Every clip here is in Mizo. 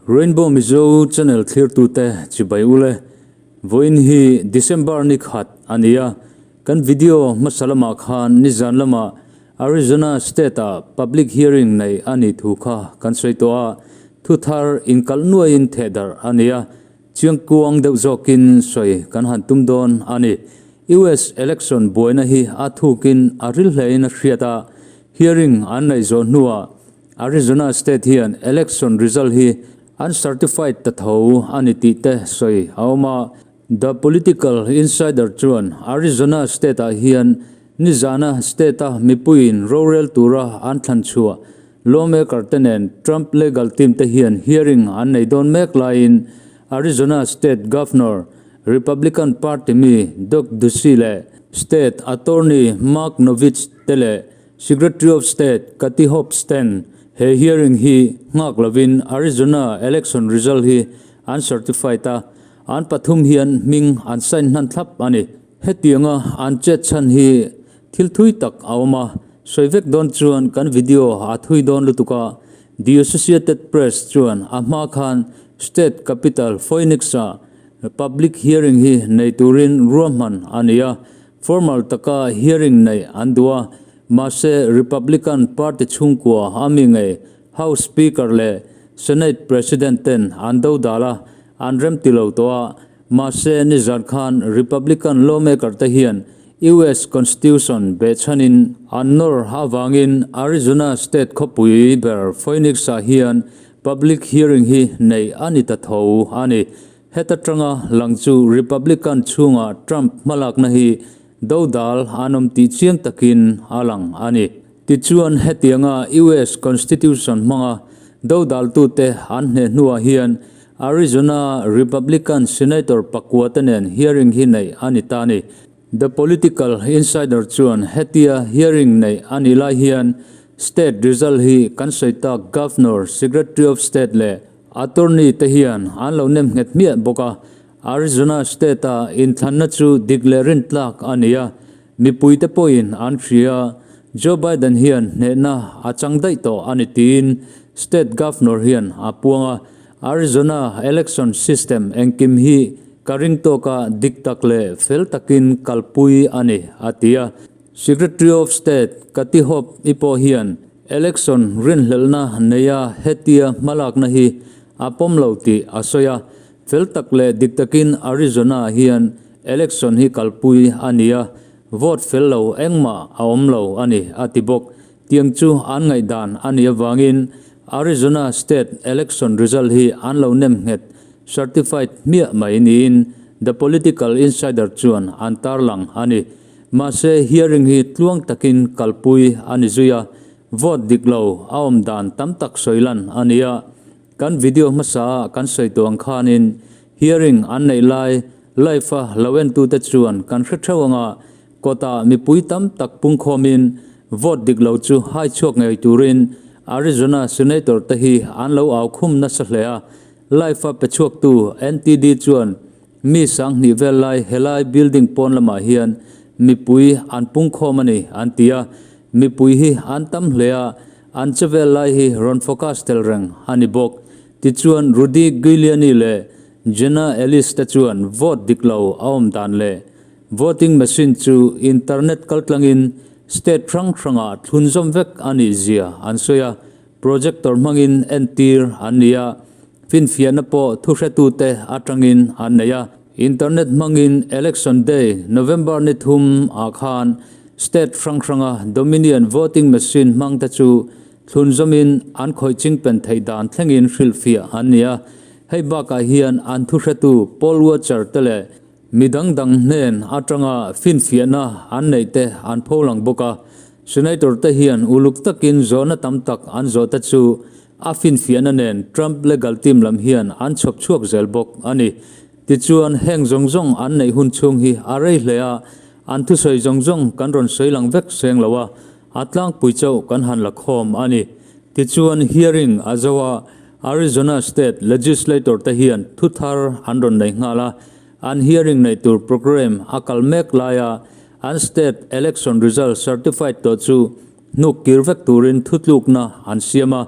Rainbow Mizo channel thlirtute chibai ule. Vawiin hi December ni khat a ni a, kan video hmasa lamah khan nizan lama Arizona state ah public hearing nei a nih thu kha kan sawi tawh a, thu thar inkalh nuaiin thehdarh a ni a, Chiangkuang deuh zawkin sawi kan han tum dawn a ni. US election buaina hi a thukin a ril hlein a hriat a, hearing an neih zawh hnuah Arizona state hian election result hi an certified ta tho a ni tih te sawi a awm a. The Political Insider chuan Arizona state-ah hian nizana state-a mipuiin rorel tura an thlan chhuah Lawmaker te nen Trump legal team te hian hearing an nei dawn mek laiin Arizona State Governor, Republican Party mi Doug Ducey leh State Attorney Mark Novitz te leh Secretary of State Katie Hobbs ten he hearing hi nghak lovin Arizona election result hi an certified a, an pathum hian hming an sign hnan thlap a ni. Hetianga an chet chhan hi thil thui tak a awm a, sawi vek dawn chuan kan video a thui dawn lutuk a, The Associated Press chuan a hma khan state capital Phoenix-ah public hearing hi nei turin ruahman a ni a, formal taka hearing neih an duh a, mahse Republican Party chhungkua a mi ngei House Speaker leh Senate President ten an dodal a, an remti lo tawh a. Mahse, nizan khan Republican lawmaker te hian US Constitution behchhanin an nawr avangin Arizona state khawpui ber Phoenix-ah hian public hearing hi neih a ni ta tho a ni. Heta tanga lang chu Republican chhunga Trump hmalakna hi dodal an awm tih chiang takin a lang a ni. Tichuan, hetianga US Constitution hmanga dodaltute an hneh hnuah hian Arizona Republican Senator pakua te nen hearing hi neih a ni ta a ni. The Political Insider chuan hetia hearing neih a nih lai hian state result hi kan sawi tak Governor, Secretary of State leh Attorney te hian an lo nem nghet hmiah bawk a. Arizona state-a inthlanna chu dik leh rintlak a ni a, Mipuite pawhin an hria, Joe Biden hian hnehna a chang daih tawh a ni tiin State Governor hian a puang a, Arizona election system engkim hi ka ring tawka dik tak leh fel takin kalpui a ni, a ti a. Secretary of State Katie Hobbs-i pawh hian election rinhlelhna neia hetia hmalakna hi a pawm lo tih a sawi a, Fel tak leh dik takin Arizona hian election hi kalpui a ni a, vote fel lo engmah a awm lo a ni, a ti bawk. Tiang chu an ngaihdan a nih avangin Arizona state election result hi an lo nem nghet, certified, hmiah mai niin The Political Insider chuan an tarlang a ni. Mahse hearing hi tluang takin kalpui a ni zui a, vote dik lo a awm dan tam tak sawi lan a ni a. Kan video hmasa ah kan sawi tawh ang khanin hearing an neih lai live a lo entute chuan kan hre theuh anga kawtah mipui tam tak pungkhawmin vote dik lo chu hai chhuak ngei turin Arizona Senator te hi an lo au khum nasa hle a. Live a pe chhuaktu NTD chuan mi 2000 vel lai helai building pawn lamah hian mipui an pungkhawm a ni an ti a, mipui hi an tam hle a. An che vel lai hi rawn focus tel reng a ni bawk. Tichuan Rudy Giuliani leh Jenna Ellis te chuan vote dik lo a awm dan leh voting machine chu internet kaltlangin state hrang hrangah thlunzawm vek a nih zia an sawi a, projector hmangin entir an ni a, finfiahna pawh thuhretute atangin an nei a. Internet hmangin Election Day, November ni thum ah khan State hrang hranga Dominion voting machine hmang te chu thlunzawmin an khawih chingpen theih dan thlengin hrilhfiah an ni a. Hei bakah hian an thuhretu poll watcher te leh mi dang dang hnen atanga finfiahna an neih te an pholang bawk a. Senator te hian uluk takin zawhna tam tak an zawh te chu A finfiahna nen Trump legal team lam hian an chhawp chhuak zel bawk a ni. Tichuan, heng zawng zawng an neih hun chhung hi a rei hle a, an thusawi zawng zawng kan rawn sawi lang vek seng lo a, a tlangpui chauh kan han la khawm a ni. Tichuan, hearing a zo a, Arizona State Legislator te hian thu thar an rawn nei nghal a, an hearing neih tur program a kal mek laia an state election result certified tawh chu Hnuk kir vek turin thutlukna an siam a.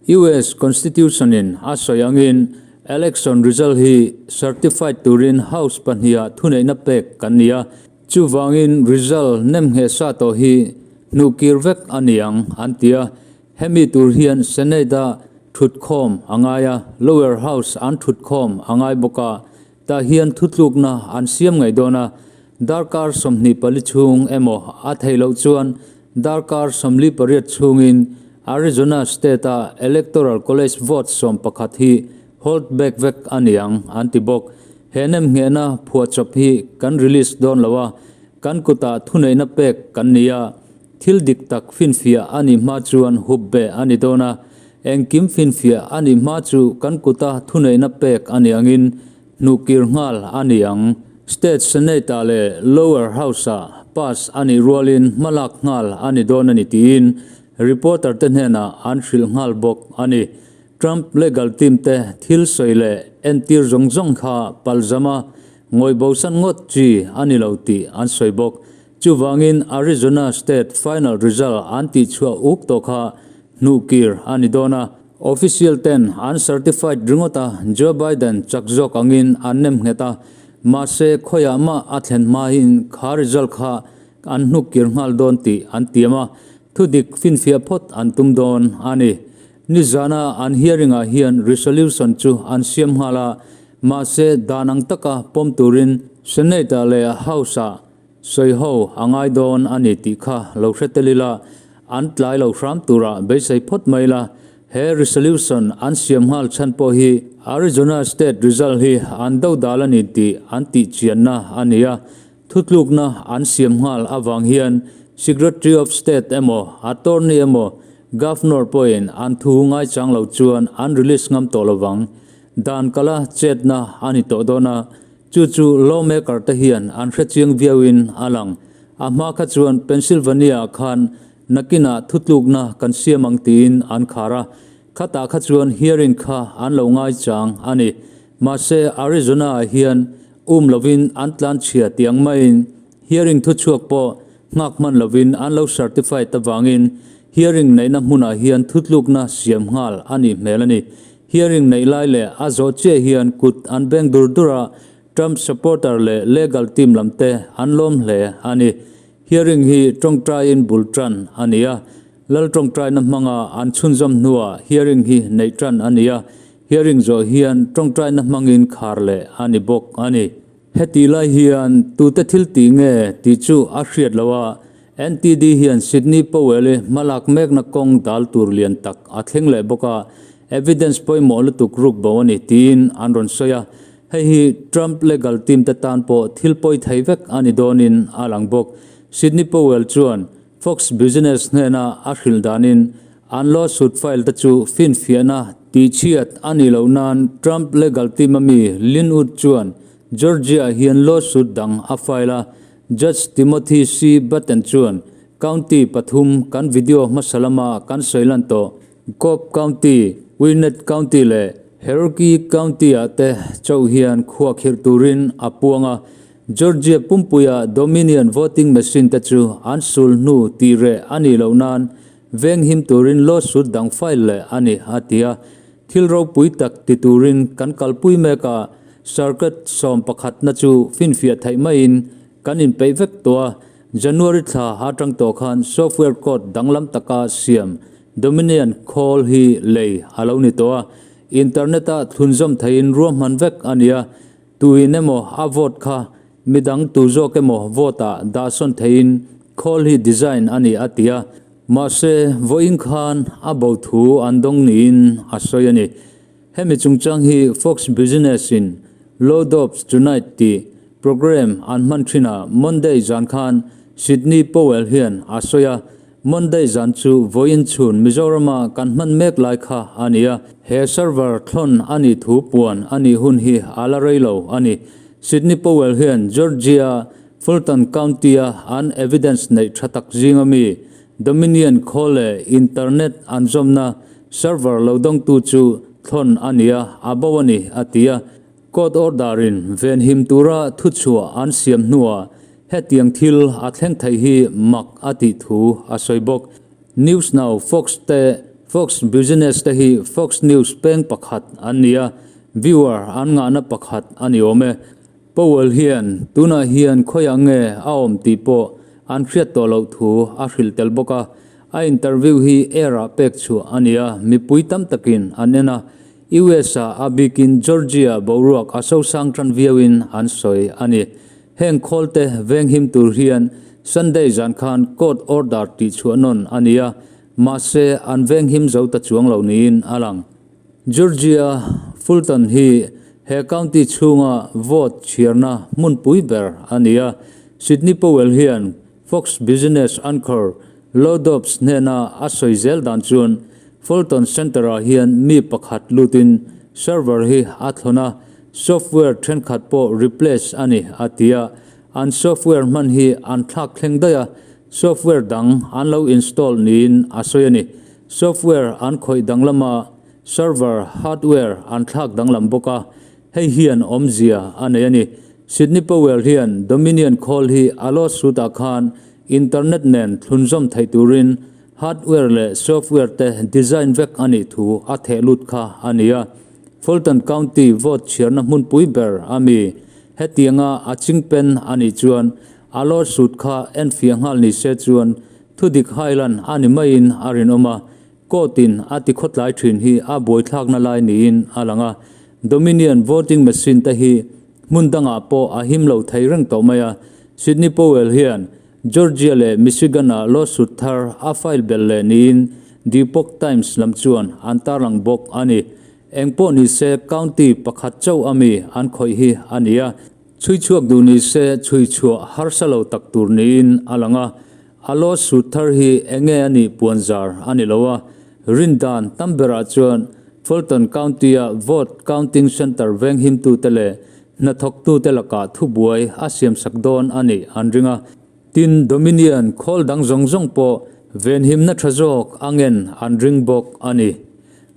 US Constitution in a sawi angin election result hi certified turin House pahniha thuneihna pek kan ni a, chuvangin result nemngheh sa tawh hi hnuhkir vek a ni ang an ti a. Hemi tur hian Senate a thutkhawm a ngai a, Lower House an thutkhawm a ngai bawk a, tah hian thutlukna an siam ngei dawn a, darkar 24 chhung emaw a theih loh chuan darkar 48 chhungin Arizona State-a Electoral College vote 11 hi hold back vek a ni ang an ti bawk. He nemnghehna phuahchawp hi kan release dawn lo a, kan kutah thuneihna pek kan ni a, Thil dik tak finfiah a nih hma chuan hup beh a ni dawn a, engkim finfiah a nih hma chu kan kuta thuneihna pek a nih angin hnuhkir nghal a ni ang. State Senate-ah leh Lower House-ah pass a nih rualin hmalak nghal a ni dawn a ni tiin reporter te hnenah an hrilh nghal bawk a ni. Trump legal team te thil sawi leh entir zawng zawng kha palzama ngawih bosan ngawt chi a ni lo tih an sawi bawk. Chuvangin Arizona State final result an tihchhuah uk tawh kha hnuhkir a ni dawn a. Official ten an certified ringawt a, Joe Biden chak zawk angin an nem nghet a, mahse khawiah mah a thlen hmain kha result kha an hnukkir nghal dawn tih an tiam a, thudik finfiah phawt an tum dawn a ni. Nizana an hearing ah hian resolution chu an siam nghal a, mahse dan ang taka pawm turin Senate ah leh House ah Sawiho a ngai dawn a ni tih kha lo hre tel ila, an tlai lo hram turah beisei phawt mai la. He resolution an siam nghal chhan pawh hi Arizona state result hi an do dal a ni tih an tih chianna a ni a, thutlukna an siam nghal avang hian Secretary of State emaw Attorney emaw Governor pawhin an thu ngaichang lo chuan an release ngam tawh lovang. Dan kala chetna a ni tawh dawn a. Chu chu lawmaker te hian an hre chiang viauin a lang. A hma kha chuan Pennsylvania ah khan nakinah thutlukna kan siam ang tiin an khar a, khatah kha chuan hearing kha an lo ngaichang a ni. Mahse Arizona ah hian um lovin an tlanchhia tih ang maiin hearing thuchhuak pawh nghak hman lovin an lo certified avangin hearing neihna hmunah hian thutlukna siam nghal a nih hmel a ni. Hearing neih lai leh a zawh chiah hian kut an beng dur dur a, Trump supporter leh legal team lam te an lawm hle a ni. Hearing hi tawngtaiin bul tan a ni a, lal tawngtaina hmanga an chhunzawm hnuah hearing hi neih tan a ni a, hearing zawh hian tawngtaina hmangin khar leh a ni bawk a ni. Hetih lai hian tute thil tih nge tih chu a hriat loh a, NTD hian Sidney Powell-i hmalak mekna kawng dal tur lian tak a thleng leh bawk a, evidence pawimawh lutuk ruk bo a ni tiin an rawn sawi a, hei hi Trump legal team te tan pawh thil pawi thei vek a ni dawnin a lang bawk. Sidney Powell chuan Fox Business hnena a hrilh danin an lawsuit file te chu finfiahna tihchhiat a nih loh nan Trump legal team a mi Lin Wood chuan Georgia-ah hian lawsuit dang a file a, Judge Timothy C. Batten chuan county pathum kan video hmasa lama kan sawi lan tawh Cobb County, Gwinnett County leh Cherokee County-ah te chauh hian khuahkhirh turin a puang a. Georgia pumpuia Dominion voting machine te chu an sul hnu tih reh a nih loh nan veng him turin lawsuit dang file leh a ni, a ti a. Thil ropui tak ti turin kan kalpui mek a, circuit sawmpakhatna chu finfiah theih maiin kan inpeih vek tawh a. January thla atang tawh khan software code danglam taka siam Dominion khawl hi lei a lo ni tawh a, internet-a thlunzawm theihin ruahman vek a ni a, tuin emaw a vote kha midang tu zawk emaw vote-ah dahsawn theihin khawl hi design a ni a ti a. Mahse, vawiin khan a bo thu an dawng niin a sawi a ni. Hemi chungchang hi Fox Business-in Low Dobbs Tonight tih programme an hman thinah Monday zan khan Sidney Powell hian a sawi a, Monday zan chu vawiin chhun Mizorama kan hman mek lai kha a ni a, he server thlawn a nih thu puan a nih hun hi a la rei lo a ni. Sidney Powell hian Georgia Fulton County-a an evidence neih tha tak zinga mi Dominion khaw leh internet an zawmna server lo dawngtu chu thlawn a ni a, a bo a ni, a ti a. Court order-in venhim tura thuchhuah an siam hnuah hetiang thil a thleng thei hi mak a tih thu a sawi bawk. News Now Fox te. Fox Business te hi Fox News peng pakhat an ni a, viewer an ngahna pakhat a ni awm e. Powell hian tunah hian khawiah nge a awm tih pawh an hriat tawh loh thu a hrilh tel bawk a. A interview hi air-ah pek chhuah a ni a, mipui tam takin an en a. US-ah a bikin Georgia boruak a sosang tan viauin an sawi a ni. Heng khawlte venghim tur hian Sunday zan khan court order tih chhuah nawn a ni a, mahse an venghim zo ta chuang lo niin a lang. Georgia Fulton hi he county chhunga vote chhiarna hmunpui ber a ni a, Sidney Powell hian Fox Business anchor Lou Dobbs hnena a sawi zel dan chuan Fulton Center-ah hian mi pakhat lutin server hi a thlawn a, software thenkhat pawh replace a ni a ti a, an software hman hi an thlak thleng daih a, software dang an lo install niin a sawi a ni. Software an khawih danglama server hardware an thlak danglam bawk a, hei hian awmzia a nei a ni. Sidney Powell hian Dominion khawl hi a lawsuit ah khan internet nen thlunzawm theih turin hardware leh software te design vek a nih thu a theh lut kha a ni a. Fulton County vote chhiarna hmunpui ber a mi. Hetianga a chingpen a nih chuan a lawsuit kha enfiah nghal ni se chuan Thudik Highland a ni maiin a rinawm a, court-in a ti khawtlai thin hi a buaithlakna lai niin a lang a. Dominion voting machine te hi hmun dangah pawh a him lo thei reng tawh mai a. Sidney Powell hian Georgia leh Michigan-ah lawsuit thar a file belh leh niin The Epoch Times lam chuan an tarlang bawk a ni. Engpawh nise county pakhat chauh ami an khawih hi a ni a. Chhui chhuak duh ni se chhui chhuah harsa lo tak tur niin a lang a, a lawsuit thar hi enge a nih puan zar a ni lo a, rindan tam berah chuan Fulton County-a vote counting center venghimtute leh hnathawktute lakah thubuai a siamsak dawn a nih an ring a. Tin, Dominion khawl dang zawng zawng pawh venhimna tha zawk a ngen an ring bawk a ni.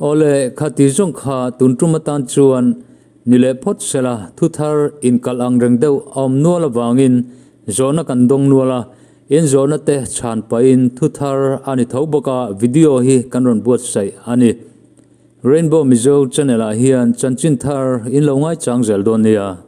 Awle, khati zawng kha tun tum atan chuan Ni leh phawt sela, thu thar inkalh ang reng deuh a awm nual avangin zawhna kan dawng nual a, in zawhna te chhan pahin thu thar a ni tho bawk a, video hi kan rawn buatsaih a ni. Rainbow Mizo channel ah hian chanchin thar in lo ngaichang zel dawn nia.